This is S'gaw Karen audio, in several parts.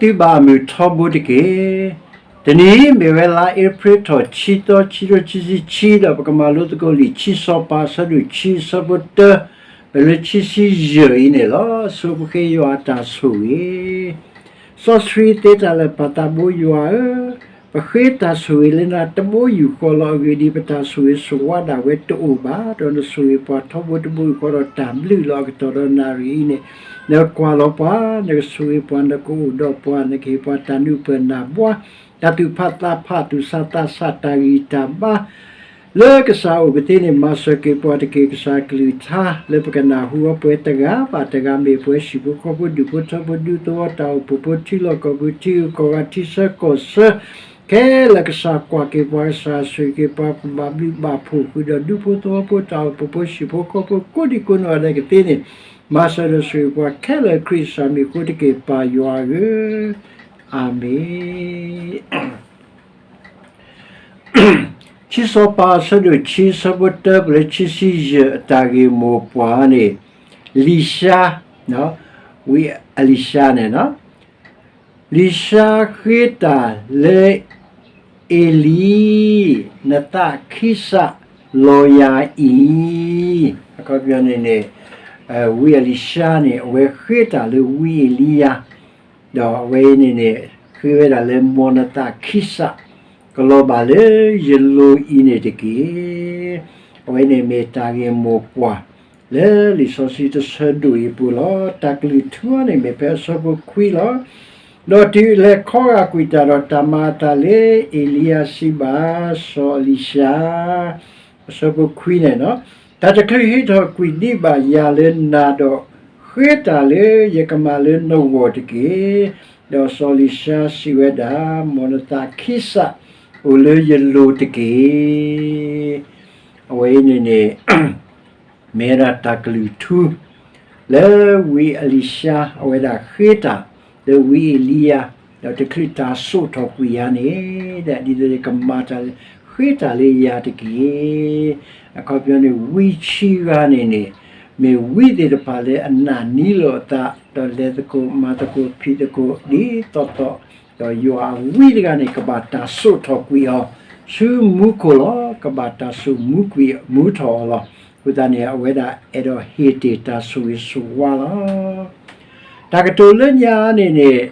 သုဘၣ်အမုာ်ထီဘိတက့ၢ်. တနံၤအံၤမ့ၢ်ဝဲလါအ့ဖြ့ၣ်ထီၣ်ခံသီ ခံကထိခံဆံခံ ဒီးပကမၤလိသကိးလံာ်ခံစီၤပၤအဆၢဒိၣ်ခံ အဆၢဖိတၢ ပလၢခံဆံယဲၢ်အံၤန့ၣ်လီၤ. ဆိပဃ့ယွၤအတၢ်ဆိၣ်ဂ့ၤ. စီဆှံသ့တၢ်လၢာ်ပၢ်သးဘိယွၤဧၢ, ပဃ့တၢ်ဆိၣ်ဂ့ၤလၢနၤတဘိယူၢ်ဃီလီၤ. အဂ့ၢ်ဒ်အံၤ, ပတၢ်ဆိၣ်ဂ့ၤဆိၣ်ဝါဒၣ်ဝဲတအိၣ်ဘၣ်, ဒီးနဆိၣ်ဂ့ၤပှၤထီဘိတဘိယူၢ်ဃီဒီးတၢ်ဘျုးလီၤ. အကတီၢ်ဒီးနၣ်ရံၣ်အံၤန့ၣ် နကွၢ်လီၤပှၤ, နကဆိၣ်ဂ့ၤပှၤ, နကအိၣ်ဒီးပှၤ, နကဟ့ၣ်ပှၤတၢ်နုာ်ပၢၢ်နၢ်ဘှါ, တၢ်သူၣ်ဖးသးဖး, သူၣ်ဆးသးဆး, တၢ်ဂံၢ်တၢ်ဘါ လၢကစၢ်အိၣ်ပသ့န့ၣ် မၤစၢၤက့ၤပှၤတက့ၢ်. ကစၢ်ကလုၢ်ကထါ လၢပကနၢ်ဟူအီၤ ပှဲၤတဂၤဘၣ်တဂၤ မ့ၢ်ပှဲၤဟံၣ်ဖိဃီဖိ ဒူၣ်ဖိထၢဖိ ဒူသဝီ တၢ်အိၣ်ဖှိၣ်ဖိ ထံလီၢ်ကီၢ်ပူၤ ထံဂုၤကီၢ်ဂၤ ထံဆၢကီၢ်ဆၢ ခဲလၢာ် ကစၢ်ကွၢ်က့ၤပှၤ, ကစၢ်ဆိၣ်ဂ့ၤက့ၤပှၤ, ပဘၣ်ဘျုးဘၣ်ဖှိၣ်ဃုာ်ဒီး ဒူဖိသဝီဖိ တၢ်အိၣ်ဖှိၣ်ဖိ ဟံၣ်ဖိဃီဖိ ကိးဒံကိးနီၢ်ဂၤဒဲးကသ့န့ၣ် မၤစၢၤဒီးဆိၣ်ဂ့ၤပှၤခဲလၢာ် ခရံာ်ကစၢ်မံၤအဃိတက့ၢ်. ပၢ်ယွၤဧၢ, အၤမ့ၣ်. ခံစီၤပၤအဆၢဒိၣ်ခံ အဆၢဖိတၢ ပလၢခံဆံယဲၢ် အတၢ်ဂ့ၢ်မိၢ်ပှၢ်န့ၣ်, လံၡါ, ဝံအလံၡါန့ၣ်, လံၡါဃ့တၢ်လၢ အ့လံ, နသးခံစးလီၤယၤအံၤ, အခီပညီန့ၣ်န့ၣ် ဝံအလံၡါန့ၣ် အဝဲဃ့တၢ်လၢဝံအ့လံယၤ, ဒီးအဝဲအံၤန့ၣ်န့ၣ် ဃ့ဝဲဒၣ်လၢ မ်နသးခံစး ကလီၤဘၣ်လၢယလိၤအံၤန့ၣ်တက့ၢ်. အဝဲန့ၣ်မ့ၢ်တၢ်ဂ့ၢ်မိၢ်ပှၢ် လၢလံာ်စီဆှံတဆၢဒိၣ်အံၤအပူၤလီၤ. တၢ်ကလုၢ်ထူန့ၣ်မ့ၢ်ဖဲအဆၢဖိခွံလီၤ. ဒီးတုၤလဲၤခီဂာ်ကွံာ်တၢ်ဒီး တၢ်မၤအသးလၢအ့လံယၤစံးဘၣ် စီၤအလံၡါ အဆၢဖိခွံန့ၣ်, တၢ်တချုးဟ့ၣ်ထီၣ်ကွံာ်ဒံးဘၣ်ယၤလၢနၤဒီး, ဃ့တၢ်လၢယကမၤလၢနဂီၢ်တက့ၢ်. ဒီးစီၤအလံၡါစံးဝဲဒၣ်, မ်နသးခံစးအိၣ်လၢယလိၤတက့ၢ်. အဝဲအံၤန့ၣ်န့ၣ် မ့ၢ်ဝဲဒၣ်တၢ်ကလုၢ်ထူ လၢဝံအလံၡါ အဝဲဒၣ်ဃ့တၢ်လၢဝံအ့လံယၤ, ဒီးတချုးတၢ်စိာ်ထီၣ်ကွံာ်ယၤန့ၣ်, ဒ်သိးယကမၤတၢ်လၢ ဃ့တၢ်လၢယၤတက့ၢ်. အခီပညီန့ၣ် ဝံဆံဂၤန့ၣ်န့ၣ် မ့ၢ်ဝံသ့ၣ်တဖၣ်လၢအနာ်န့ၢ်လိာ်အသး, ဒီးလဲၤသကိးမၤသကိးဖံးသကိး ဒ်သိးသိး, ဒီးယွၤအဝံတဂၤန့ၣ် ကဘၣ်တၢ်စိာ်ထီၣ်ကွံာ်အီၤ ဆူမူခိၣ်လီၤ. ကဘၣ်တၢ်စိာ်မူကွံာ်မူထီၣ်အီၤလီၤ. အဃိသတးန့ၣ် အဝဲဒၣ်အဲၣ်ဒိးဟ့ၣ်တ့ၢ်တၢ်ဆိၣ်ဂ့ၤဆိၣ်ဝါလီၤ. တၢ်ကတိၤလၢညါန့ၣ်န့ၣ်,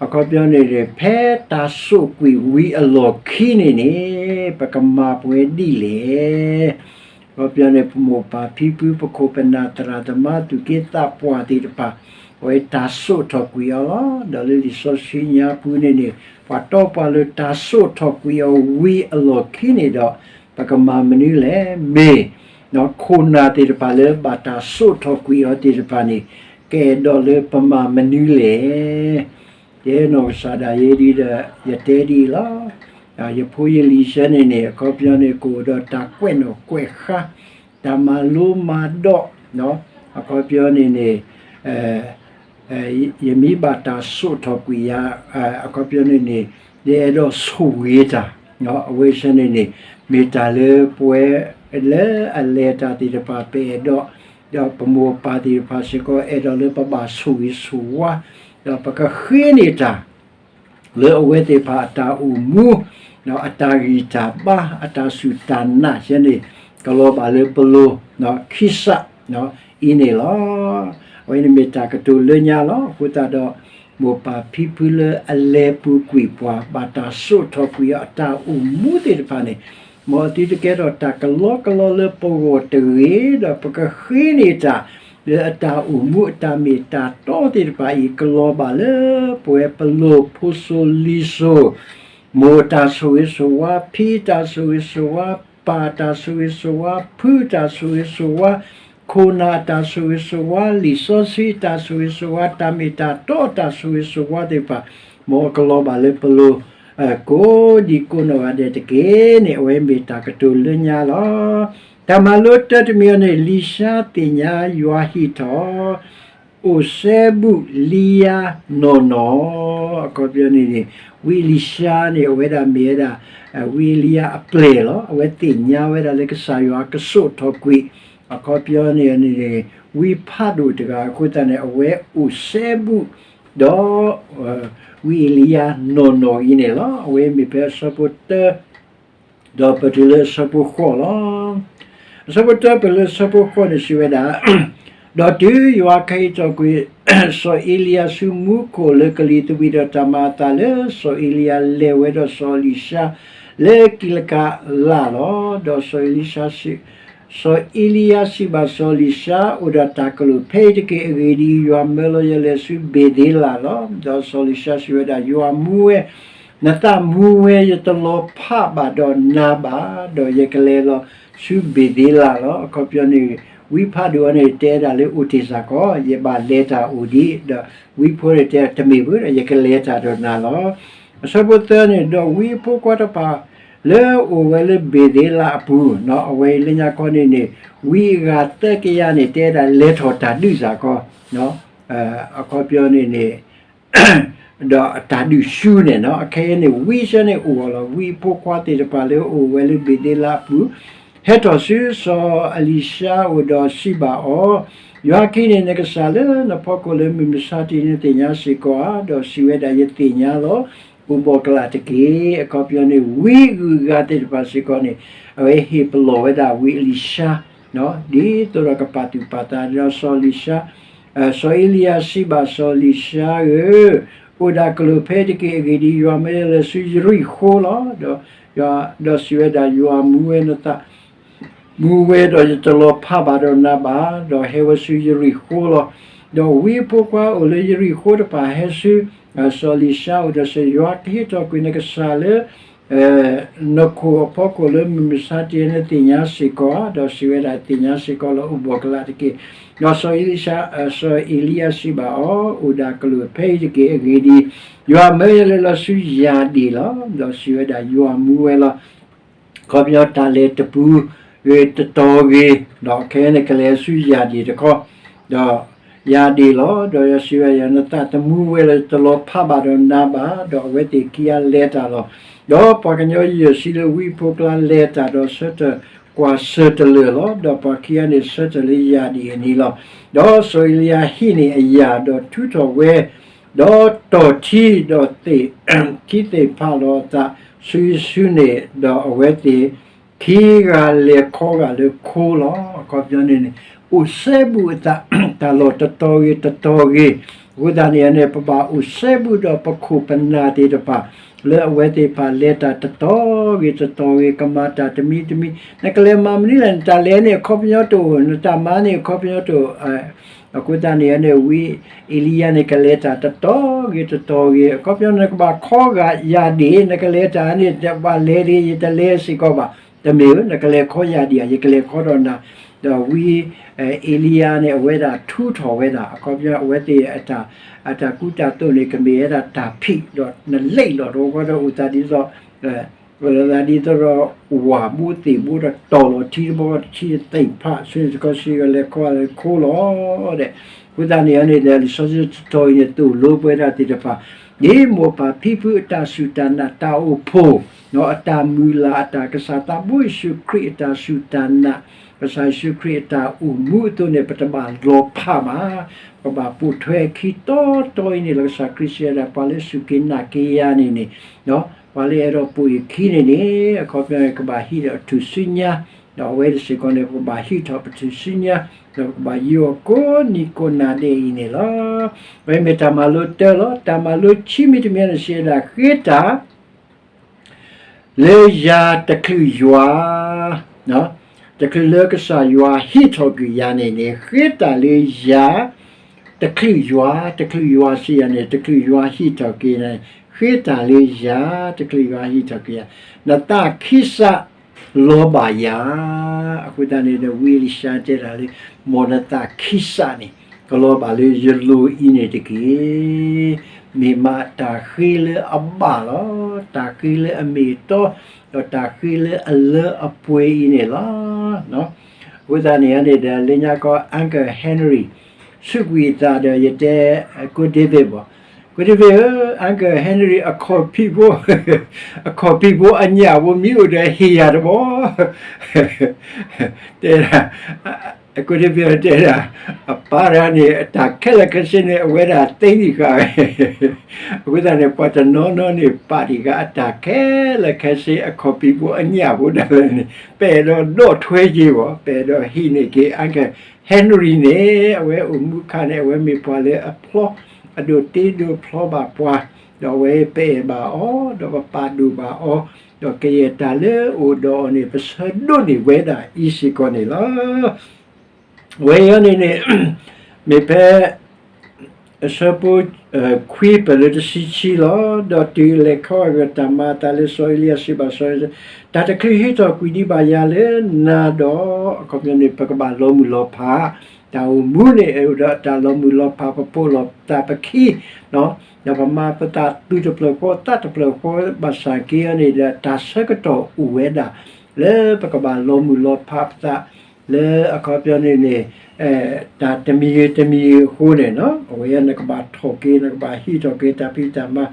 အခီပညီန့ၣ်န့ၣ် ဖဲတၢ်စိာ်ကွံာ်ဝံအလီၢ်ခံန့ၣ်န့ၣ်, ပကမၤပှဲၤဒ်လဲၣ်. အခီပညီန့ၣ် ပမိၢ်ပၢ်ဖံဖု ပခိၣ်ပနၢ် သရၣ်သမါ သူၣ်က့သးပှၢ်သ့ၣ်တဖၣ်, အဝဲတၢ်စိာ်ထီၣ်ကွံာ်အီၤလီၤ. ဒီးလၢလံာ်စီဆှံညါပူၤန့ၣ်န့ၣ် ပှၤတီပှၤလိၤတၢ်စိာ်ထီၣ်ကွံာ်အီၤဝံအလီၢ်ခံန့ၣ်ဒီး ပကမၤမနုၤလဲၣ်. မ့ၢ် ခိၣ်နၢ်သ့ၣ်တဖၣ်လၢဘၣ်တၢ်စိာ်ထီၣ်ကွံာ်အီၤသ့ၣ်တဖၣ်န့ၣ် ကအဲၣ်ဒိးလၢပမၤမနုၤလဲၣ်. ယဲနီၢ်ကစၢ်ဒၣ်ယဲဒ်ဒီး ယတဲဒ်အံၤလီၤ. ယဖိယလံၤဆၢန့ၣ်န့ၣ် အခီပညီန့ၣ် ကအိၣ်ဒီးတၢ်ကွဲးနီၣ်ကွဲးဃါ, တၢ်မၤလိမၤဒိး, အခီပညီန့ၣ်န့ၣ် ယမ့ၢ်ဘၣ်တၢ်စိာ်ထီၣ်ကွံာ်ယၤ, အခီပညီန့ၣ်န့ၣ် ယအဲၣ်ဒိးဆိၣ်ဂ့ၤတၢ်, အဝဲဆၢန့ၣ်န့ၣ် မ့ၢ်တၢ်လၢပဝဲလၢအလဲၤတၢ်သ့ၣ်တဖၣ် ပအဲၣ်ဒိး, ဒီးပမိၢ်ပၢ်သ့ၣ်တဖၣ်စ့ၢ်ကီး အဲၣ်ဒိးလၢပဘၣ်ဆိၣ်ဂ့ၤဆိၣ်ဝါ, ဒီးပကဃ့န့ၢ်တၢ် လၢအဝဲသ့ၣ်တဖၣ်အတၢ်အိၣ်မူ, အတၢ်ဂံၢ်တၢ်ဘါ, အတၢ်စူၢ်တၢ်နာ်ဆၢန့ၣ် ကလီၤဘၣ်လၢပလိၤ ခံစးအံၤန့ၣ်လီၤ. အဝဲန့ၣ်မ့ၢ်တၢ်ကတိၤလၢညါလီၤ. အဃိသတးဒီး မိၢ်ပၢ်ဖံဖုလၢအလဲၤပူၤကွံာ်ပှၤ ဘၣ်တၢ်စိာ်ထီၣ်ကွံာ်အီၤအတၢ်အိၣ်မူသ့ၣ်တဖၣ်န့ၣ်, မ်အသုတကဲထီၣ်တၢ်ကလီကလီလၢပဂီၢ်တဂ့ၤ, ဒီးပကဃ့န့ၢ်တၢ် လၢအတၢ်အိၣ်မူအတၢ်မ့ၢ်တၢ်တီသ့ၣ်တဖၣ်အံၤ ကလီၤဘၣ်လၢပဝဲပလိၤဖိစိၤလံၤစိၤ, မိၢ်တၢ်ဆိၣ်ဂ့ၤဆိၣ်ဝါ, ဖံတၢ်ဆိၣ်ဂ့ၤဆိၣ်ဝါ, ပၢ်တၢ်ဆိၣ်ဂ့ၤဆိၣ်ဝါ, ဖုတၢ်ဆိၣ်ဂ့ၤဆိၣ်ဝါ, ခိၣ်နၢ်တၢ်ဆိၣ်ဂ့ၤဆိၣ်ဝါ, လံာ်စီဆှံတၢ်ဆိၣ်ဂ့ၤဆိၣ်ဝါ, တၢ်မ့ၢ်တၢ်တီအတၢ်ဆိၣ်ဂ့ၤဆိၣ်ဝါသ့ၣ်တဖၣ်, မ်အကလီၤဘၣ်လၢပလိၤ ကိးဒံကိးနီၢ်ဂၤဒဲးတက့ၢ်န့ၣ် အဝဲမ့ၢ်တၢ်ကတိၤလၢညါလီၤ. တၢ်မၤလိတၢတမံၤအံၤန့ၣ် လံာ်ၡါသ့ၣ်ညါယွၤဟ့ၣ်ထီၣ် အိၣ်စဲဘူးလံယါနီၢ်နီၢ်, အခီပညီန့ၣ်န့ၣ် ဝံအ့လံၡါန့ၣ် အဝဲဒၣ်မ့ၢ်ဝဲဒၣ် ဝံအ့လံယါအပျဲၢ်လီၤ. အဝဲသ့ၣ်ညါဝဲဒၣ်လၢကစၢ်ယွၤကစိာ်ထီၣ်ကွံာ်, အခီပညီန့ၣ်န့ၣ် ဝံဖးဒိၣ်တဂၤအဃိသတးန့ၣ် အဝဲအိၣ်စဲဘူး ဒီးဝံအ့လံယၤနီၢ်နီၢ်အံၤန့ၣ်လီၤ. အဝဲမ့ၢ်ဖဲအဆၢဖိတၢ ဒီးပတုၤလၢအဆၢဖိဃိးလီၤ. အဆၢဖိတၢပတုၤလၢအဆၢဖိဃိးန့ၣ် စံးဝဲဒၣ်, ဒီးတုၤယွၤကဟ့ၣ်ထီၣ်ကွံာ် စီၤအ့လံယၤဆူမူခိၣ်လၢကလံၤသဝံးဒီးတၢ်မၤအသးလၢ စီၤအ့လံယၤလဲၤဝဲဒီးစီၤအလံၤၡါ လၢကံလကၤလၢ်လီၤ. ဒီးစီၤအ့လံယၤ စီၤအ့လံယၤစံးဘၣ်စီၤအလံၤၡါ, အိၣ်ဒီးတၢ်ကလုၢ်ဖဲအံၤတက့ၢ်. အဂ့ၢ်ဒ်အံၤ, ယွၤမၢလီၤယလဲၤဆူဘ့ၤသ့လးလီၤ. ဒီးစီၤအလံၤၡါစံးဝဲဒၣ်, ယွၤမူဝဲ, နသးမူဝဲ, ယတလီၤဖးဘၣ်ဒီးနၤဘၣ်, ဒီးယကလဲၤလီၤဆူဘ့ၤသ့လးလီၤ. အခီပညီန့ၣ် ဝံဖးဒိၣ်အံၤန့ၣ် တဲဒၣ်လၢအိၣ်တ့ၢ်စ့ၢ်ကီး, ယဘၣ်လဲၤတၢ်အိၣ်ဒံး, ဒီးဝံဖိန့ၣ်တဲ တမ့ၢ်ဘၣ်ဒီး ယကလဲၤတၢ်ဒီးနၤလီၤ. အဆၢဖိသၢန့ၣ်, ဒီးဝံအဖိခွါတဖၣ် လၢအအိၣ်ဝဲလၢဘ့ၤသ့လးအပူၤ, အဝဲအံၤလၢညါခီန့ၣ်န့ၣ် ဝံအဂၤသၢကယၤန့ၣ် တဲဒၣ်လဲၤထီၣ်တၢ်ဒုးစ့ၢ်ကီး, အခီပညီန့ၣ်န့ၣ် ဒီးတၢ်ဒုးဆူန့ၣ်, အခဲအံၤန့ၣ် ဝံဆၢန့ၣ်အိၣ်အီၤလီၤ. ဝံအဖိခွါသ့ၣ်တဖၣ်လၢအအိၣ်ဝဲလၢဘ့ၤသ့လးအပူၤ ဟဲထီၣ်ဆူစီၤအလံၤၡါအအိၣ်ဒီးစံးဘၣ်အီၤ, ယွၤကဟံးန့ၢ်နကစၢ်လၢနဖီခိၣ်လၢမုၢ်မဆါတနံၤ နသ့ၣ်ညါစ့ၢ်ကီးဧါ. ဒီးစံးဝဲဒၣ်, ယသ့ၣ်ညါလီၤ. အိၣ်ဘှီၣ်ကလာ်တက့ၢ်. အခီပညီန့ၣ် ဝံအဂုၤအဂၤသ့ၣ်တဖၣ်စ့ၢ်ကီးန့ၣ် အဝဲဟ့ၣ်ပလီၢ်ဝဲဒၣ်ဝံအလံၤၡါ ဒ်သိးဒီးကပာ်သူၣ်ပာ်သးဒီးစီၤအလံၤၡါ, စီၤအ့လံယၤစံးဘၣ်စီၤအလံၤၡါဧၢ, အိၣ်ဒၣ်ကလုၢ်ဖဲအံၤတက့ၢ်. အဂ့ၢ်ဒ်အံၤ, ယွၤမၢယလဲၤဆူယရံၣ်ဃိလီၤ. ဒီး, ဒီးစံးဝဲဒၣ်, ယွၤမူဝဲနသး မူဝဲဒီးယတလီၤဖးဘၣ်ဒီးနၤဘၣ်, ဒီးဟဲဝဲဆူယရံၣ်ဃိလီၤ. ဒီးဝံအဖိခွါအိၣ်လၢယရံၣ်ဃိတဖၣ်ဟဲဆူ စီၤအလံၤၡါအအိၣ်ဒီးစံး, ယွၤကဟ့ၣ်ထီၣ်ကွံာ်နကစၢ်လၢ နခိၣ်အဖီခိၣ်လၢမုၢ်မဆါတနံၤ နသ့ၣ်ညါစ့ၢ်ကီးဧါ. ဒီးစံးဝဲဒၣ်, သ့ၣ်ညါစ့ၢ်ကီးလီၤ. အိၣ်ဘှီၣ်ကလာ်တက့ၢ်. ဒီးစီၤအ့လံယၤ, စီၤအ့လံယၤစံးဘၣ်အီၤ, အိၣ်ဒၣ်ကလုၢ်ဖဲအံၤတက့ၢ်. အဂ့ၢ်ဒ်အံၤ, ယွၤမၢယလဲၤလီၤဆူယၢ်ဒ့ၣ်လီၤ. ဒီးစံးဝဲဒၣ်, ယွၤမူဝဲလီၤ. အခီပညီတၢ်လဲၤတပူၤဂ့ၤ တတီၤဂ့ၤ, ဒီးခဲအံၤန့ၣ်ကလဲၤဆူယၢ်ဒ့ၣ်တခီ, ဒီးယၢ်ဒ့ၣ်လီၤ. ဒီးယွၤစံးဝဲ, နသးတမူဝဲလၢတလီၤဖးဘၣ်ဒီးနၤဘၣ်, ဒီးအဝဲသ့ၣ်ခံဂၤလဲၤတၢ်လီၤ. ဒီးပှၤကညီယဲၢ်ဆံလၢဝံအဖိခွါလဲၤတၢ်ဒီးဆၢထၢၣ်ကွၢ်ဆၢၣ်တလၢာ်လီၤ. ဒီးပှၤခံဂၤန့ၣ်ဆၢထၢၣ်လၢယၢ်ဒ့ၣ်အနံၤလီၤ. ဒီးစီၤအ့လံယၤဟံးန့ၢ်အယၢ်ဒီးထုးထီၣ်ဝဲ ဒီးတီၢ်ထံ, ဒီးသ့ၣ်, ခံသ့ၣ်ဖးလီၤအသးဆူယဆူန့ၣ်, ဒီးအဝဲသ့ၣ်ခံဂၤလဲၤခီဂာ်လၢခိလီၤ. အခီပညီန့ၣ်န့ၣ် အိၣ်စဲဘူးအသး, တၢ်လီၢ်တတီၤဂ့ၤတတီၤဂ့ၤ, အဃိသတးန့ၣ်န့ၣ် ပဘၣ်အိၣ်စဲဘူးဒီးပခိၣ်ပနၢ်သ့ၣ်တဖၣ် လၢအဝဲသ့ၣ်တဖၣ်လဲၤတၢ်တတီၤဂ့ၤတတီၤဂ့ၤ, ကမၤတၢ်တမံၤတမံၤ, နကလဲၤမၤမနုၤလဲၣ်, နတၢ်လဲၤန့ၣ်အခီပညီတအိၣ်, နတၢ်မၤန့ၣ်အခီပညီတအိၣ် အဃိသတးန့ၣ်န့ၣ် ဝံအ့လံယၤန့ၣ်ကလဲၤတၢ်တတီၤဂ့ၤတတီၤဂ့ၤ, အခီပညီနကဘၣ်ခီဂာ်ယၢ်ဒ့ၣ်, နကလဲၤတၢ်န့ၣ် တဘၣ်လဲၤဒ့ၣ် ယတလဲၤစ့ၢ်ကီးဘၣ်, တမ့ၢ်ဧၢ, နကလဲၤခီယၢ်ဒ့ၣ်ဧါ, ယကလဲၤခီဒီးနၤ, ဒီးဝံအ့လံယၤန့ၣ် အဝဲဒၣ်ထုးထီၣ်ဝဲဒၣ်, အခီပညီအဝဲသ့ၣ် အတၢ်ကူတၢ်သိးန့ၣ် ကမ့ၢ်ဝဲဒၣ်တၢ်ဖံး, ဒီးနလဲၤလီၤတဝီဃီဒီးအိၣ်သးဒ်သိး ဝဲလီၤသးဒ်သိးဒီး ဝၣ်ဘိသ့ၣ်ဘိဒီးတီၢ်လီၤထံတဘီတထံသ့ၣ်ဖးဆူန့ၣ် တခီဆံဂၤလဲၤခီဂာ်လၢခိလီၤဒီး, အဃိသတးန့ၣ်န့ၣ်ဒီး လံာ်စီဆှံတတီၤအံၤန့ၣ် သိၣ်လိပဝဲဒၣ်သ့ၣ်တဖၣ် ဒ်မိၢ်ပၢ်ဖံဖုအတၢ်စူၢ်တၢ်နာ် တၢ်အိၣ်ဖှိၣ် အတၢ်မုၢ်လၢ် အတၢ်ကစၢ်သးဘိယ့ၣ်ၡူးခရံာ်အတၢ်စူၢ်တၢ်နာ်, ကစၢ်ယ့ၣ်ၡူးခရံာ်အတၢ်အိၣ်မူအသိးန့ၣ် ပတဘၣ်လီၤဖးဘၣ်. ပဘၣ်ပိာ်ထွဲအခံတီတီအံၤန့ၣ်လီၤ. ကစၢ်ခရံာ်စံးဝဲဒၣ် ပှၤလၢအစူၢ်က့ၤနာ်က့ၤယၤန့ၣ်န့ၣ် ပှၤလၢအအဲၣ်ဒိးပိာ်ယခံန့ၣ်န့ၣ် အခီပညီန့ၣ် ကဘၣ်ဟံးဒီးအထူၣ်စုညါ, ဒီးအဝဲသ့ၣ်စ့ၢ်ကီးန့ၣ် ကဘၣ်ဟံးထီၣ်ပထူၣ်စုညါ, ဒီးကဘၣ်ယူအီၤကိးနံၤကိးနၤဒဲးအံၤန့ၣ်လီၤ. အဝဲမ့ၢ်တၢ်မၤလိတၢလီၤ. တၢ်မၤလိခံမံၤတမံၤန့ၣ် စံးဝဲဒၣ် ဃ့တၢ် လၢယၤတချုးယွၤ, တချုးလၢကစၢ်ယွၤဟ့ၣ်ထီၣ်ကွံာ်ယၤန့ၣ်န့ၣ် ဃ့တၢ်လၢယၤ တချုးယွၤ, တချုးယွၤစံးယၤန့ၣ် တချုးယွၤဟ့ၣ်ထီၣ်က့ၤန့ၣ် ဃ့တၢ်လၢယၤ, တချုးယွၤဟ့ၣ်ထီၣ်က့ၤယၤ, နသးခံစးလီၤဘၣ်ယၤ. အဃိသတးန့ၣ်ဒီး ဝံအ့လံၡါတဲတၢ်လၢ မ်နသးခံစးန့ၣ် ကလီၤဘၣ်လၢယလိၤအံၤန့ၣ်တက့ၢ်. မ့ၢ်မးတၢ်ဃ့လၢအဘၣ်လီၤ, တၢ်ဃ့လၢအမ့ၢ်အတီ, ဒီးတၢ်ဃ့လၢအလၢအပှဲၤအံၤန့ၣ်လီၤ. အဃိသတးန့ၣ်န့ၣ်ဒီး လၢညါကီ Uncle Henry ဆူးကွံာ်အသးဒီး ယတဲ ကို David ဘၣ်, ကို David ဧၢ, Uncle Henry အခီၣ်ဖံးဖိ, အခီၣ်ဖံးဖိအညၣ်ဖိမ့ၢ်အိၣ်ဒီးဟ့ၣ်ယၤတဘျီ, တဲဒၣ် အဃိန့ၣ် ပတဲဒၣ် အပၢ်တဂၤန့ၣ် အတၢ်ခဲလၢာ်ခဲဆ့န့ၣ် အဝဲဒၣ်သ့ဒံးဃာ်ဝဲ, အဃိသတးန့ၣ် ပှၤတနီၤနီၤန့ၣ် ပာ်တံၢ်ဃာ်အတၢ်ခဲလၢာ်ခဲဆ့အခီပညီ အညၣ်ဖိဒၣ်လဲာ်န့ၣ် ပအဲၣ်ဒိးဒီးထွဲက့ၤဘၣ်, ပအဲၣ်ဒိးဟံးန့ၢ်က့ၤ Uncle Henry န့ၣ် အဝဲအိၣ်မူအခါန့ၣ် အဝဲမ့ၢ်ပှၤလၢအဖျီ အဒိးတ့ဒိးဖျီဘၣ်ပှၤ, ဒီးအဝဲပအဲၣ်ဘၣ်အီၤ ဒီးပပာ်ဒိၣ်ဘၣ်အီၤ, ဒီးကယဲၢ်တၢ်လၢအိၣ်ဒီးအီၤန့ၣ် ပဆၢဒိးန့ၢ်ဝဲဒၣ်အံၤစ့ၢ်ကီးန့ၣ်လီၤ. ဝဲအံၤန့ၣ်န့ၣ် မ့ၢ်ဖဲ အဆၢဖိ ခွံ ပၢၢ်လၢတဆံခံလီၤ. ဒီးတုၤလဲၤခီဂာ်တၢ်မၤအသးလၢစီၤအ့လံယၤစံးဘၣ်စီၤ တၢ်တချုးဟံးထီၣ်ကွံာ်ဒံးဘၣ်ယၤလၢနၤဒီး အခီပညီန့ၣ် ပကဘၣ်လီၤမုၢ်လီၤဖး, တၢ်အိၣ်မူန့ၣ် အိၣ်ဒီးတၢ်လီၤမုၢ်လီၤဖး ပပိာ်လီၤပသးပခံ ဒီးပမၤပသးသူၣ်တဖျၢၣ်ဃီသးတဖျၢၣ်ဃီ ဘၣ်ဆၣ်က့အံၤန့ၣ်ဒီး တၢ်ဆၢကတီၢ်အိၣ်ဝဲဒၣ် လၢပကဘၣ်လီၤမုၢ်လီၤဖးပသး လၢအခီပညီန့ၣ်န့ၣ် တၢ်တမံၤဂ့ၤတမံၤဂ့ၤအဃိန့ၣ် အဝဲနကဘၣ်ထီၣ်က့ၤ နကဘၣ်ဟံးထီၣ်က့ၤတၢ်ဖံးတၢ်မၤ,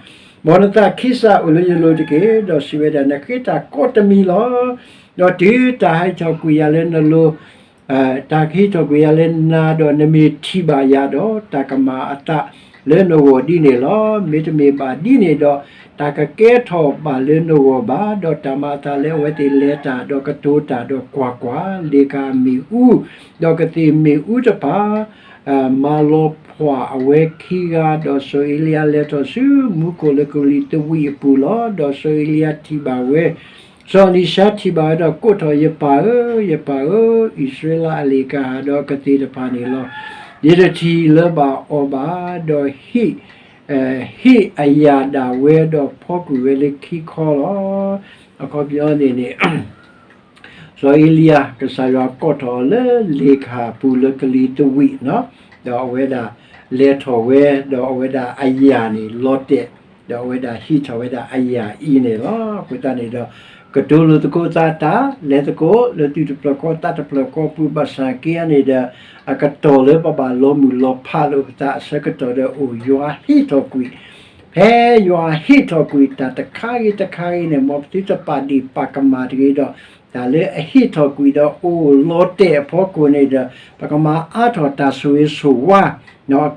မ်နသးခံစးအိၣ်လၢယလိၤတက့ၢ်, ဒီးစံးဝဲဒၣ် နဃ့တၢ်ကိးတမံၤလီၤ. ဒီးတုၤတၢ်ဟံးထီၣ်ကွံာ်ယၤလၢနလိၤ တၢ်ကဟံးထီၣ်ကွံာ်ယၤလၢနၤဒီး နမ့ၢ်ထံၣ်ဘၣ်ယၤဒီး တၢ်ကမၤအသးလၢနဂီၢ်ဒ်န့ၣ်လီၤ. မ့တမ့ၢ်ဘၣ်ဒ်န့ၣ်ဒီး တၢ်ကကဲထီၣ်ဘၣ်လၢနဂီၢ်ဘၣ်. ဒီးတၢ်မၤအသးလၢအဝဲသ့ၣ်လဲၤတၢ်ဒီးကတိၤတၢ်ဒီးကွၢ်ကွၢ်, လ့ၣ်ကၤမ့ၣ်အူ ဒီးကသ့ၣ်မ့ၣ်အူတဖၣ် မၤလီၤဖှီၣ်အဝဲခံဂၤ, ဒီးစီၤအ့လံယၤလဲၤထီၣ်ဆူမူခိၣ်လၢကလံၤသဝံးအပူၤလီၤ. ဒီးစီၤအ့လံယၤထံၣ်ဘၣ်ဝဲ စီၤအ့လံၡါထံၣ်ဘၣ်ဝဲဒီးကိးထီၣ်, ယပၢ်ဧၢ, ယပၢ်ဧၢ, အံၣ်စရ့လးအလ့ၣ်ကဟၣ်ဒီးကသ့ၣ်တဖၣ်န့ၣ်လီၤ. ယတထံၣ်လၢၤဘၣ်အီၤဘၣ်, ဒီးဟ့ၣ်အယၣ်ဒၣ်ဝဲဒီးဖီကွံာ်ဝဲလၢခံခီလီၤ. အခီပညီန့ၣ်န့ၣ် စီၤအ့လံယၤ ကစၢ်ယွၤကိးထီၣ်အီၤလၢလ့ၣ်ကဟၣ်ပူၤလၢကလံၤသဝံး, ဒီးအဝဲဒၣ်လဲၤထီၣ်ဝဲ, ဒီးအဝဲဒၣ်အယၣ်န့ၣ်လီၤတဲာ်, ဒီးအဝဲဒၣ်ဟံးထီၣ်ဝဲဒၣ်အယၣ်အံၤန့ၣ်လီၤ. အဃိသတးန့ၣ်ဒီး ကတိၤလိာ်သကိးသးတၢ် လဲၤသကိးလၢသူၣ်တဖျၢၣ်ဃီသးတဖျၢၣ်ဃီပူၤ ဘၣ်ဆၣ်က့အံၤန့ၣ်ဒီး အကတီၢ်လၢပဘၣ်လီၤမုၢ်လီၤဖးလိာ်ပသးအဆၢကတီၢ်ဒီးအိၣ် ယွၤဟ့ၣ်ထီၣ်ကွံာ် ဖဲယွၤဟ့ၣ်ထီၣ်ကွံာ်တၢ်တခါဂ့ၤတခါဂ့ၤန့ၣ် မ်ပသုတပာ်ဒ့ၣ်ပာ်ကမၣ်တဂ့ၤဒီး တၢ်လၢအဟ့ၣ်ထီၣ်ကွံာ်ဒီးအိၣ်လီၤတဲာ်အဖီခိၣ်န့ၣ်ဒီး ပကမၤအါထီၣ်တၢ်ဆိၣ်ဂ့ၤဆိၣ်ဝါ,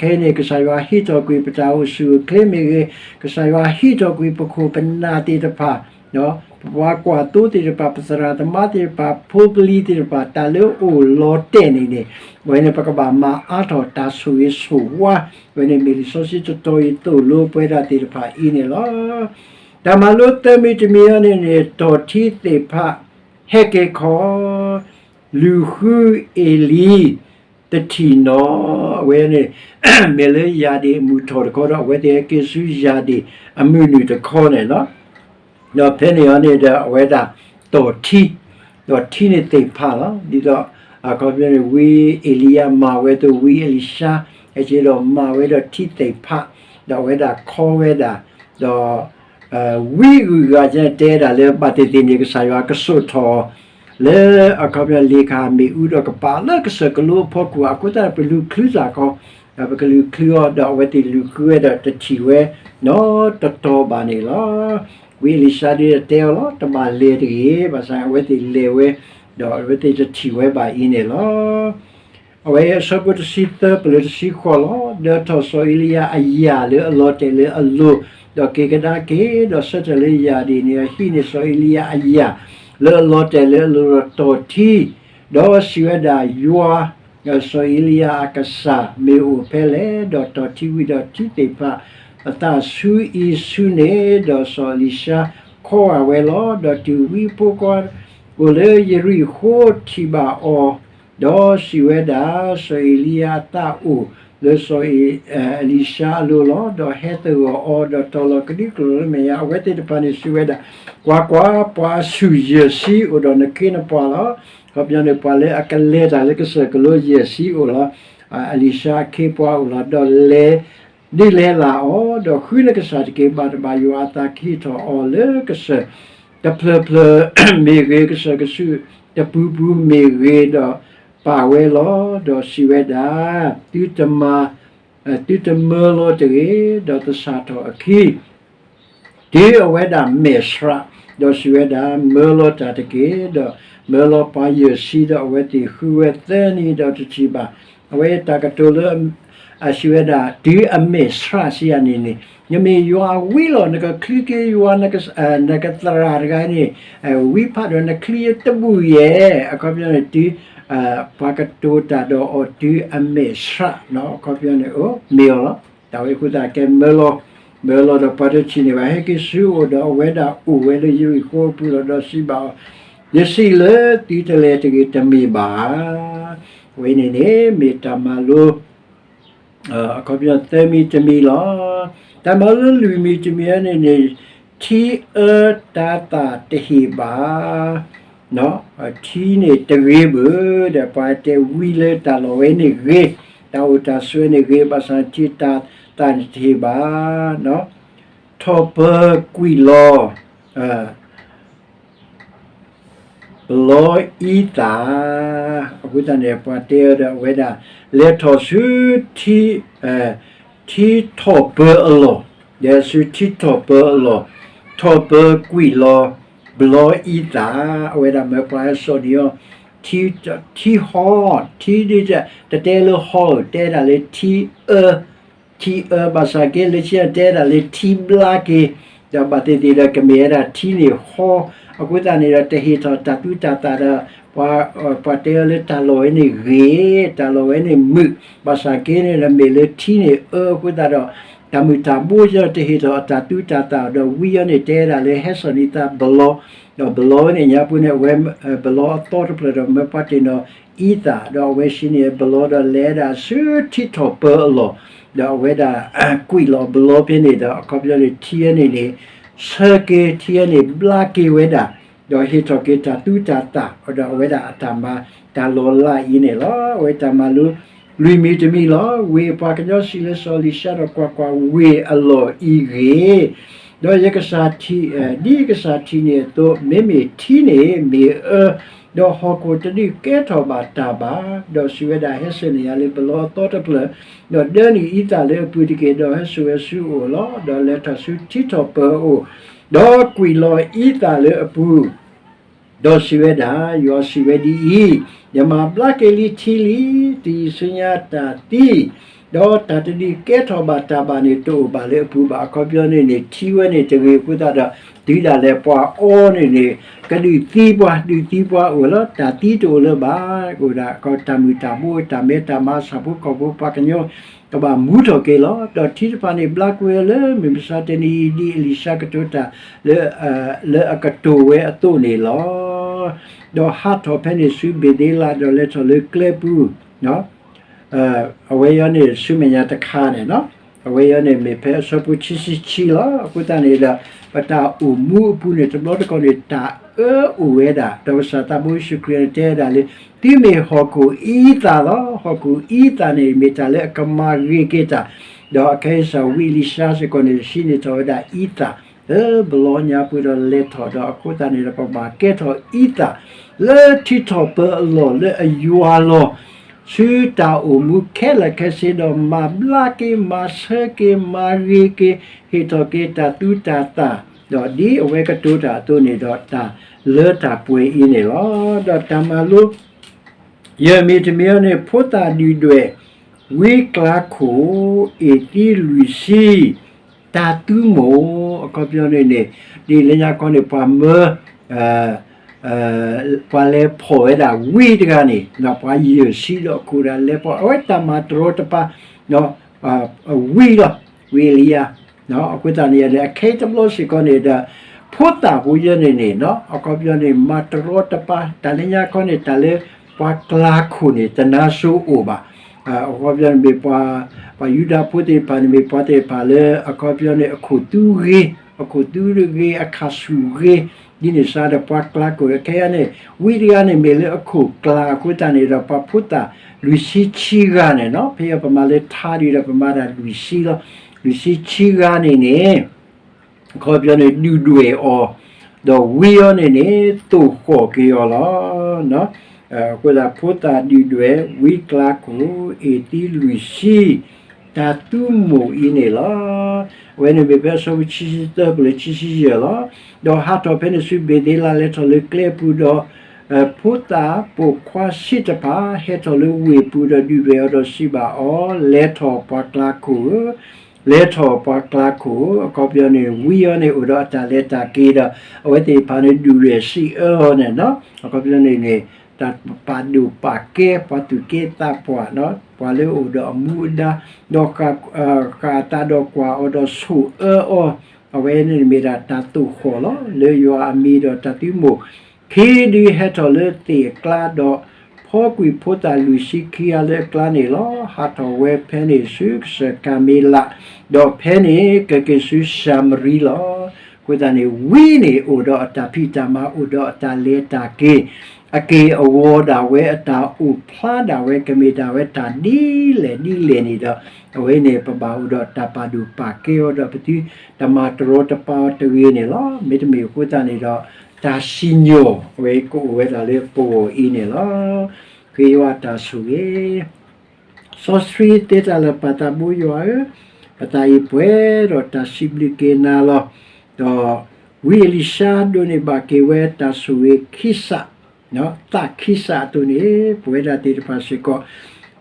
ခဲအံၤန့ၣ် ကစၢ်ယွၤဟ့ၣ်ထီၣ်ကွံာ်ပတၢ်အိၣ်ဆူၣ်အိၣ်ချ့မ့ၢ်ဂ့ၤ, ကစၢ်ယွၤဟ့ၣ်ထီၣ်ကွံာ်ပခိၣ်ပနၢ်သ့ၣ်တဖၣ် ပပှၤကွၢ်သိသ့ၣ်တဖၣ် ပသရၣ်သမါသ့ၣ်တဖၣ် ဖိပလံၤသ့ၣ်တဖၣ် တၢ်လၢအအိၣ်လီၤတဲာ်န့ၣ်န့ၣ် အဝဲန့ၣ် ပကဘၣ်မၤအါထီၣ်တၢ်ဆိၣ်ဂ့ၤဆိၣ်ဝါ, အဝဲန့ၣ်မ့ၢ်လံာ်စီဆှံတတီၤအံၤသိၣ်လိပဝဲဒၣ်သ့ၣ်တဖၣ်အံၤန့ၣ်လီၤ. တၢ်မၤလိသၢမံၤတမံၤအံၤန့ၣ်န့ၣ် တီၢ်ထံသ့ၣ်ဖး ဟဲက့ၤခီ လူၤဃုအ့လံ တထံၣ်နီၤ, အဝဲန့ၣ် မ့ၢ်လၢယၣ်ဒ့ၣ်အမုၢ်ထီၣ်တခီဒီး အဝဲသ့ၣ်ဟဲက့ၤဆူယၣ်ဒ့ၣ်အမုၢ်နုာ်တခီန့ၣ်လီၤ. ဒီးဖဲန့ၣ်အံၤန့ၣ်ဒီး အဝဲဒၣ်တီၢ်ထံ, ဒီးထံန့ၣ်သ့ၣ်ဖးလီၤ. ဒ်သိး အခီပညီန့ၣ် ဝံအ့လံယၤမၤဝဲအသိး ဝံအ့လံၡါ ဟဲက့ၤဒီးမၤဝဲဒီးထံသ့ၣ်ဖး, ဒီးအဝဲဒၣ်ခီဝဲဒၣ်, ဒီး ဝံအဂုၤအဂၤကဲန့ၣ် တဲဒၣ်လၢဘၣ်သ့ၣ်သ့ၣ်န့ၣ် ကစၢ်ယွၤကစိာ်ထီၣ် လၢအခီပညီလ့ၣ်ကဟၣ်မ့ၣ်အူဒီး ကပာ်လၢကစၢၢ်ကလိအဖီခိၣ် အဃိသတးဒီး ပလူၤချုသးခီ, ဒီးပကလူၤချုအီၤ ဒီးအဝဲသ့ၣ်လူၤဃုဝဲဒီးတထံၣ်ဝဲနီတတီၤဘၣ်န့ၣ်လီၤ. ဝံအ့လံၡါဒ်တဲအီၤလီၤ, တဘၣ်လဲၤတဂ့ၤ, ဘၣ်ဆၣ်အဝဲသ့ၣ်လဲၤဝဲ, ဒီးအဝဲသ့ၣ်တထံၣ်ဝဲဘၣ်အံၤန့ၣ်လီၤ. အဝဲအဆၢဖိတဆံသၢ ပလၢတဆံဃိးလီၤ. ဒၢထီၣ်စီၤအ့လံယၤအယၣ်လၢအလီၤတဲာ်လၢအလိၤ, ဒီးက့ၤကဒါက့ၤ, ဒီးဆၢထၢၣ်လၢယၣ်ဒ့ၣ်န့ၣ် ဟံးန့ၢ်စီၤအ့လံယၤအယၣ်လၢအလီၤတဲာ်လၢအလိၤဒီးတီၢ်ထံ, ဒီးစံးဝဲဒၣ်, ယွၤ စီၤအ့လံယၤအကစၢ်မ့ၢ်အိၣ်ဖဲလဲၣ်. ဒီးတီၢ်ထံဝံၤဒီးထံသ့ၣ်ဖး အသးဆူအံၤဆူန့ၣ်, ဒီးစီၤအ့လံၡါခီဂာ်ဝဲလီၤ. ဒီးတုၤဝံဖိခွါအိၣ်လၢယရံၣ်ဃိၤထံၣ်ဘၣ်အီၤ, ဒီးစံးဝဲဒၣ်, စီၤအ့လံယၤအသးအိၣ်လၢစီၤအလံၤၡါအလိၤလီၤ. ဒီးဟဲသဂၢၢ်အီၤ, ဒီးတီၤလီၤကဒံကလိာ်လၢမဲာ်ညါ, အဝဲသ့ၣ်တဖၣ်န့ၣ်စံးဝဲဒၣ်, ကွၢ်ကွၢ်, ပှၤအဆူၣ်ယဲၢ်ဆံအိၣ်ဒီးနခ့နပှၤလီၤ. အခီပညီန့ၣ် ပှၤလၢအကလဲၤတၢ်လၢကစၢၢ်ကလိယဲၢ်ဆံအိၣ်လီၤ. အလံၤၡါအခ့အပှၤအိၣ်လီၤ. ဒီးလဲၤ ဒုးလဲၤလၢ်အီၤ, ဒီးဃုနကစၢ်တက့ၢ်. ဘၣ်တဘၣ်ယွၤအသးကဟ့ၣ်ထီၣ်အီၤလၢကစၢၢ် တဖျၢၣ်ဖျၢၣ်မ့ၢ်ဂ့ၤ, ကစၢၢ်ကဆူးတပူၤပူၤမ့ၢ်ဂ့ၤ, ဒီးပာ်ဝဲလီၤ. ဒီးစံးဝဲဒၣ်, သုတမၤ သုတမၢလီၤတဂ့ၤ, ဒီးသဆၣ်ထီၣ်အခံ တုၤအဝဲဒၣ်မဲာ်ဆှး, ဒီးစံးဝဲဒၣ်, မၢလီၤတၢ်တက့ၢ်. ဒီးမၢလီၤပှၤယဲၢ်ဆံ, ဒီးအဝဲသ့ၣ်ဃုဝဲသၢနံၤဒီးတထံၣ်ဘၣ်. အဝဲတၢ်ကတိၤလၢ အစံးဝဲဒၣ်, တုၤအမဲာ်ဆှးဆံးယၤန့ၣ်န့ၣ်, နမ့ၢ်ယွၤဝံလီၤ, နကချုးက့ၤယွၤ, နကသရၣ်တဂၤန့ၣ် ဝံဖးဒီးနချုးယတဘူၣ်ယဲၢ်, အခီပညီန့ၣ် တုၤ ပှၤကတိၤတၢ်ဒီးအီၤတုၤအမဲာ်ဆှး, အခီပညီန့ၣ် မ့ၢ်အီၤလီၤ. တၢ်ဝဲအဃိသတးကဲမၢလီၤ, မၢလီၤဒီးပှၤတထံၣ်န့ၢ်ဘၣ်, ဟဲက့ၤဆူအအိၣ်, ဒီးအဝဲဒၣ်အိၣ်ဝဲလၢယရံၣ်ဃိအပူၤလီၤ. ဒီးစံးဘၣ်အီၤ, ယစံးလၢသုတလဲၤတဂ့ၤ, တမ့ၢ်ဘၣ်ဧါ. အဝဲန့ၣ်န့ၣ် မ့ၢ်တၢ်မၤလိ အခီပညီသၢမံၤတမံၤလီၤ. တၢ်မၤလိလွံၢ်မံၤတမံၤန့ၣ်န့ၣ်, ထံအၢတၤသၣ်တဟ့ၣ်ဘၣ်, ထံန့ၣ်တဂ့ၤဘၣ်, ဒီးပှၤတဲဝံလၢတၢ်လီၢ်ဝဲန့ၣ်ဂ့ၤ, တၢ်အိၣ်တၢ်ဆိးန့ၣ်ဂ့ၤ, ဘၣ်ဆၣ်ထံတၤသၣ်န့ၣ်တဟ့ၣ်ဘၣ်. ထီၣ်ပၢၤကွံာ်လီၤ ပလီအံသၣ်, အဃိသတးန့ၣ် ပှၤတဲအီၤဒီးအဝဲဒၣ် လဲၤထီၣ်ဆူ ထံထီၣ်ပၢၤအလီၢ်, လဲၤဆူထံထီၣ်ပၢၤအလီၢ်, ထီၣ်ပၢၤကွံာ်လီၤ ပလီအံသၣ်, အဝဲဒၣ်မၢပှၤဟဲစိာ်န့ၢ်အီၤ ထံဟီ, ထံဒ်တတဲလၢဟီဧိၤ, တဲဒၣ်လၢထံအၢ, ထံအၢ, ဘၣ်ဆၣ်က့လၢခံန့ၣ် တဲဒၣ်လၢထံဘျါက့ၤ, ဒီးဘၣ်သ့ၣ်သ့ၣ်ဒီးကမ့ၢ်ဝဲဒၣ်ထံန့ၣ်ဟီ, အဃိသတးန့ၣ်ဒီး တဟ့ၣ်ထီၣ်တၢ်သူတၢ်သၣ်ဒီး ပှၤတဲအီၤလၢတၢ်လီၢ်ဝဲန့ၣ်ဂ့ၤ, တၢ်လီၢ်ဝဲန့ၣ်မုာ်, ဘၣ်ဆၣ်က့န့ၣ်ဒီး မ့ၢ်လၢထံန့ၣ်အၢအဃိသတးဒီး တၢ်မုၢ်တၢ်ဘိအံၤဒီး တဟ့ၣ်ထီၣ်အတၢ်သူတၢ်သၣ်ဒီး ဝံအီၤန့ၣ် တဲဒၣ်လၢဟဲစိာ်န့ၢ်သးပလီ, ဒီးပလီဝဲန့ၣ်ညါပူၤန့ၣ် အဝဲ ပလီအသီတဖျၢၣ်ဒီး မၢပှၤတ့ၢ်နီၣ်အံသၣ်, ဒီးအဝဲစံးန့ၢ်ပလီဒီး လဲၤဒၣ်ဆူထံထီၣ်ပၢၤအလီၢ်, ဒီးအဝဲဒၣ် ကွံာ်လီၤပလီဖဲန့ၣ်ဒီး အခီပညီန့ၣ် ထံအၢန့ၣ်န့ၣ် ဆၢက့ၤ, ထံအၢန့ၣ်ဘျါက့ၤဝဲဒၣ်, ဒီးဟ့ၣ်ထီၣ်က့ၤတၢ်သူတၢ်သၣ်, ဒီးအဝဲဒၣ်အတၢ်မၤတၢ်လီၤလးအံၤန့ၣ်လီၤ. အဝဲတၢ်မၤလိ လွံၢ်မံၤတမံၤလီၤ. ဝ့ၢ်ပှၤကညီစံးလၢစီၤအ့လံၡါဒီး ကွၢ်ကွၢ်, ဝ့ၢ်အလီၢ်အံၤဂ့ၤ, ဒီးယကစၢ်ထံၣ်, ဒ်ယကစၢ်ထံၣ်န့ၣ်အသိး, မ့မ့ၢ်ထံန့ၣ်မ့ၢ်အၢ, ဒီးဟီၣ်ခိၣ်တဒုးကဲထီၣ်ဘၣ်တၢ်ဘၣ်, ဒီးစံးဝဲဒၣ်, ဟဲစိာ်န့ၢ်ယၤလၢပလီအသီတဖျၢၣ်, ဒီးဒၢနုာ်အံသၣ်လၢအပူၤတက့ၢ်, ဒီးဟဲစိာ်ဝဲဆူအအိၣ်လီၤ. ဒီးလဲၤထီၣ်ဆူထံထီၣ်ပၢၤအအိၣ်, ဒီးကွံာ်လီၤအံသၣ်လၢအပူၤ ဒီးစံးဝဲဒၣ်, ယွၤစံးဝဲဒ်အံၤ, ယမၤဘျါက့ၤလံထံလံ, တယံာ်ဆူညါတၢ်သံ, ဒီးတၢ်တဒုးကဲထီၣ်ဘၣ်တၢ်ဘၣ်န့ၣ် တအိၣ်ဘၣ်လၢအပူၤဘၣ်. အခီပညီန့ၣ်န့ၣ် ထံဝဲန့ၣ်တဂ့ၤအဃိသတးဒီး တုၤဒၣ်လဲာ်ပှၤအီန့ၣ်န့ၣ် ကဒုးသံပှၤ, ဒုးသံပှၤအိၣ်လီၤ. တၢ်သံတအိၣ်လၢၤဘၣ်, အိၣ်ဒၣ်တၢ်မုၢ်တၢ်ဘိ တၢ်မဲတၢ်မါ ဆၣ်ဖိကီၢ်ဖိ ပှၤကညီ ကဘၣ်မူထီၣ်က့ၤလီၤ. ဒီးထံတဖၣ်န့ၣ် ဘျါကွံာ်ဝဲလၢမုၢ်မဆါတနံၤအံၤ ဒ်အ့လံၡါကတိၤတၢ် လၢအကတိၤဝဲအသိးန့ၣ်လီၤ. ဒီးဟးထီၣ်ဖဲန့ၣ်ဆူဘ့ၤသ့လး ဒီးလဲၤထီၣ်လၢကျဲပူၤ, အဝဲအံၤန့ၣ် ဆူမဲာ်ညါတခါန့ၣ်, အဝဲအံၤန့ၣ် မ့ၢ်ဖဲအဆၢဖိခံဆံခံလီၤ. အဃိသတးန့ၣ်ဒီး ပတၢ်အိၣ်မူအပူၤန့ၣ် တဘျီတခီၣ်န့ၣ် တၢ်အၢအိၣ်ဝဲဒၣ်, ဒီးကစၢ်သးဘိယ့ၣ်ၡူးခရံာ်န့ၣ် တဲဝဲဒၣ်လၢ သုမ့ၢ်ဟီၣ်ခိၣ်အံသၣ်လီၤ. ဟီၣ်ခိၣ်အံသၣ်န့ၣ် မ့ၢ်တၢ်လၢအကမၤဂ့ၤက့ၤတၢ်, ဒီးအခဲအံၤစ့ၢ် ဝံအ့လံၡါစ့ၢ်ကီးန့ၣ် ဟံးန့ၢ်ထီၣ်ဝဲဒၣ်အံသၣ် လၢပလီညါပူၤဒီးလဲၤထီၣ်ဒီး အဃိသတးန့ၣ်ဒီး ပဘၣ်ကဲထီၣ်အံသၣ် လၢထံထီၣ်ပၢၤအလီၢ်လၢအယွၤလီၤ ဆူတၢ်အိၣ်မူခဲလၢာ်ခဲဆ့ဒီး မၤဘျါက့ၤ မၤဆၢက့ၤ မၤဂ့ၤက့ၤ ဟ့ၣ်ထီၣ်က့ၤတၢ်သူတၢ်သၣ်, ဒီးဒ်အဝဲကတိၤတၢ်အသိးန့ၣ်ဒီး တၢ်လၢတၢ်ပှဲၤအံၤန့ၣ်လီၤ. ဒီးတၢ်မၤလိ ယဲၢ်မံၤတမံၤအံၤန့ၣ် ဖိသၣ်ဒုၣ်ဒွဲၣ် ဝံကျါခိၣ် အ့ၣ်သံလွံၢ်ဆံ တၢ်သူမိၢ် အခီပညီန့ၣ်န့ၣ် ဒ်လၢညါခီန့ၣ် ပှၤမၢ ပှၤလဲၤဖီၣ်ဝဲဒၣ်ဝံတဂၤန့ၣ် ပှၤယဲၢ်ဆံဒီးအခိၣ်ဒၣ်လဲၤဖီၣ် အဝဲတၢ်မၤတရီတပါ ဝံလီၤ ဝံအ့လံယၤ အဃိသတးန့ၣ် အခဲအံၤတဘျီစ့ၢ်ကီးန့ၣ်ဒီး ဖိသၣ်ဖိယဲန့ၣ်န့ၣ် အခီပညီန့ၣ် မၤတရီတပါ တၢ်လၢညါခီန့ၣ် တၢ်လၢပှၤကျါခိၣ်န့ၣ် တနါစိၤအိၣ်ဘၣ်. အခီပညီန့ၣ်မ့ၢ်ပှၤ ပှၤယူဒၤဖိသ့ၣ်တဖၣ်န့ၣ် မ့ၢ်ပှၤသ့ၣ်တဖၣ်လၢ အခီပညီန့ၣ် အခိၣ်သူဂ့ၤ အခိၣ်သူဂ့ၤ အခါဆူၣ်ဂ့ၤ ဒ်န့ၣ်စ့ၢ်ဒီး ပှၤကျါခိၣ်ခဲအံၤန့ၣ် ဝံတဂၤန့ၣ် မ့ၢ်လၢအခိၣ်ကျါအဃိသတးန့ၣ်ဒီး ပှၤဖိသၣ်လွံၢ်ဆံခံဂၤန့ၣ် ဖဲအံၤပမၤလၢထါဒ်ဒီး ပမၤတၢ်လွံၢ်ဆံလီၤ. လွံၢ်ဆံခံဂၤန့ၣ်န့ၣ် အခီပညီန့ၣ် ဒုၣ်ဒွဲၣ်အီၤ ဒီးဝံအီၤန့ၣ်န့ၣ် သိၣ်ဃီၣ်က့ၤအီၤလီၤ. အဃိသတးဖိသၣ်ဒုၣ်ဒွဲၣ် ဝံကျါခိၣ် အ့ၣ်သံလွံၢ်ဆံ တၢ်သုးမီၢ်အံၤန့ၣ်လီၤ. အဝဲန့ၣ်မ့ၢ်ဖဲအဆၢဖိခံဆံသၢ ပလၢခံဆံယဲၢ်လီၤ. ဒီးဟးထီၣ်ဖဲန့ၣ်ဆူဘ့ၤသ့လး လဲၤထီၣ်လၢကျဲပူၤဒီး ဖိသၣ်ပိာ်ခွါဆံးတဖၣ် ဟဲထီၣ်လၢဝ့ၢ်ပူၤဒီးဒုးရဲၣ်အီၤဒီးစံးဘၣ်အီၤ, လဲၤထီၣ်ပှၤကျါခိၣ်ဧၢ, လဲၤထီၣ်ပှၤကျါခိၣ်ဧၢ, အခီပညီန့ၣ် ဝံအီၤန့ၣ်အိၣ်ဒီးအတၢ်လဲၤတၢ်က့ၤဒီး အဝဲသ့ၣ်တဖၣ်န့ၣ်ဒုးရဲၣ်စံးအၢအီၤန့ၣ်လီၤ. အခီပညီန့ၣ်န့ၣ် တၢ်ပာ်ဒိၣ်ပာ်ကဲပှၤသူၣ်က့သးပှၢ်, ပှၤလၢအအိၣ်ဒီးအမူအဒါ, ဒီးဃၣ်သးဒီးကွၢ်အီၤဒီးဆိၣ်အၢအီၤ, အဝဲန့ၣ်မ့ၢ်ဒၣ်တၢ်သိၣ်ဃီၣ်လီၤ. လၢယွၤအမံၤဒီးတၢ်သုးမီၢ် ခံဒုဟဲထီၣ်လၢသ့ၣ်အကျါဒီး ဖီကွံာ်ဖိသၣ်လွံၢ်ဆံခံဂၤလၢအကျါန့ၣ်လီၤ. ဟးထီၣ်ဝဲဖဲန့ၣ်ဆူကစၢၢ်ကၤမ့လး, ဒီးဖဲန့ၣ်ကက့ၤဆူၡၤမရံလီၤ. အဃိသတးန့ၣ် ဝံန့ၣ်အိၣ်ဒီးအတၢ်ဖံးတၢ်မၤ အိၣ်ဒီးအတၢ်လဲၤတၢ်က့ၤ, အက့ၢ်အဂီၤဒၣ်ဝဲ အတၢ်အိၣ်ဖျါဒၣ်ဝဲ ကမ့ၢ်ဒၣ်ဝဲတၢ်ဒ်လဲၣ်ဒ်လဲၣ်န့ၣ်ဒီး အဝဲန့ၣ်ပဘၣ်အိၣ်ဒီးတၢ်ပာ်ဒိၣ်ပာ်ကဲအီၤဒီး ပသုတမၤတရီတပါအီၤတဂ့ၤန့ၣ်လီၤ. မ့တမ့ၢ်အဃိသတးန့ၣ်ဒီး တၢ်စံၣ်ညီၣ်ဝဲကအိၣ်ဝဲဒၣ်လၢပဂီၢ်အံၤန့ၣ်လီၤ. ဃ့ယွၤအတၢ်ဆိၣ်ဂ့ၤ စီဆှံသ့တၢ်လၢာ် ပၢ်သးဘိယွၤဧၢ, ပသးအံၤပှဲၤဒီးတၢ်စံးဘျုးက့ၤနၤလီၤ. ဒီးဝံအလံၤၡါဒိးန့ၢ်ဘၣ်က့ၤဝဲတၢ်ဆိၣ်ဂ့ၤခံစး, သးခံစးအသိးန့ၣ် ပဝဲဒၣ်သ့ၣ်တဖၣ်စ့ၢ်ကီး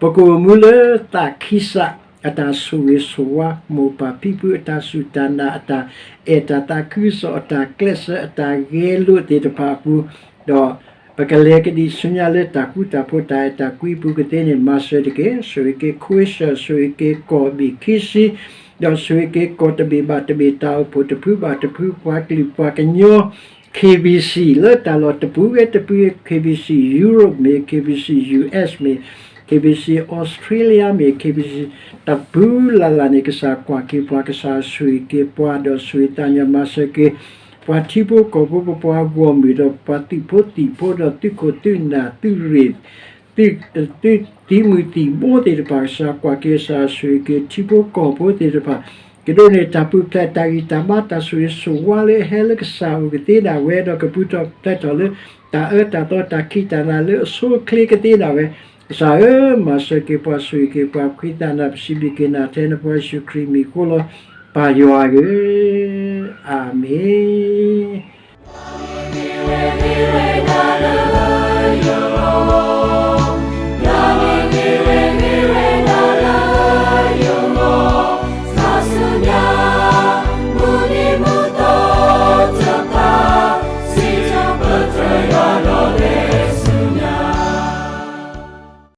ပကအိၣ်မူလၢသးခံစးအတၢ်ဆိၣ်ဂ့ၤဆိၣ်ဝါ, မိၢ်ပၢ်ဖံဖုအတၢ်စူၢ်တၢ်နာ်, အတၢ်အဲၣ်တၢ်သးခုကစီၣ်, အတၢ်ကျဲးစၢး, အတၢ်ဂဲၤလိာ်သ့ၣ်တဖၣ်အပူၤ, ဒီးပကလဲၤကဒံးဆူညါလၢတၢ်ဃူတၢ်ဖိး တၢ်အဲၣ်တၢ်ကွံပူၤကသ့န့ၣ် မၤစၢၤတက့ၢ်. ဆိၣ်ဂ့ၤက့ၤ ခိၣ်စၢၣ်, ဆိၣ်ဂ့ၤက့ၤကီၢ်ဘ့ၣ်ခံဆံ, ဒီးဆိၣ်ဂ့ၤက့ၤကီၢ်တဘ့ၣ်ဘၣ်တဘ့ၣ်, တၢ်အိၣ်ဖှိၣ်တဖုဘၣ်တဖု, ပှၤကလုာ်ပှၤကညီ, K B C လၢတၢ်လီၢ်တပူၤဂ့ၤတပူၤ, K B C Europe မ့ၢ်, K B C U S မ့ၢ်, K B C Australia မ့ၢ်, K B C တပူၤလၢ်လၢ်န့ၣ် ကစၢ်ကွၢ်က့ၤပှၤ, ကစၢ်ဆိၣ်ဂ့ၤက့ၤပှၤ, ဒီးဆိၣ်ဂ့ၤသးညီမၤစၢၤက့ၤ ပှၤထံဖိကီၢ်ဖိ, ပပှၤဂီၢ်မုၢ်, ဒီးပှၤသုးဖိသံၣ်ဖိ, ဒီးသုးခိၣ်သုးနၢ်သုးရ့ၣ် သုးသံးမုၢ်သံးဘိသ့ၣ်တဖၣ်, ကစၢ်ကွၢ်က့ၤ, ကစၢ်ဆိၣ်ဂ့ၤက့ၤထံဖိကီၢ်ဖိသ့ၣ်တဖၣ်, ကဒိးန့ၢ်တၢ်ပူၤဖျဲးတၢ်ဂံၢ်တၢ်ဘါ, တၢ်ဆိၣ်ဂ့ၤဆိၣ်ဝါလၢအဟဲလၢကစၢ်အအိၣ်ကသ့ဒၣ်ဝဲ, ဒီးကပူၤဖျဲးထီၣ်လၢတၢ်အၢတၢ်သီတၢ်ခံးတၢ်နၤလၢအဆိအချ့ကသ့ဒၣ်ဝဲ, ကစၢ်ဧၢ, မၤစၢၤက့ၤပှၤ, ဆိၣ်ဂ့ၤက့ၤပှၤ, ဖှံသးနၤပစံးဘျုးက့ၤနၤထဲနဖိယ့ၣ်ၡူးခရံာ်မံၤအဃိလီၤ. ပၢ်ယွၤဧၢ, အၤမ့ၣ်.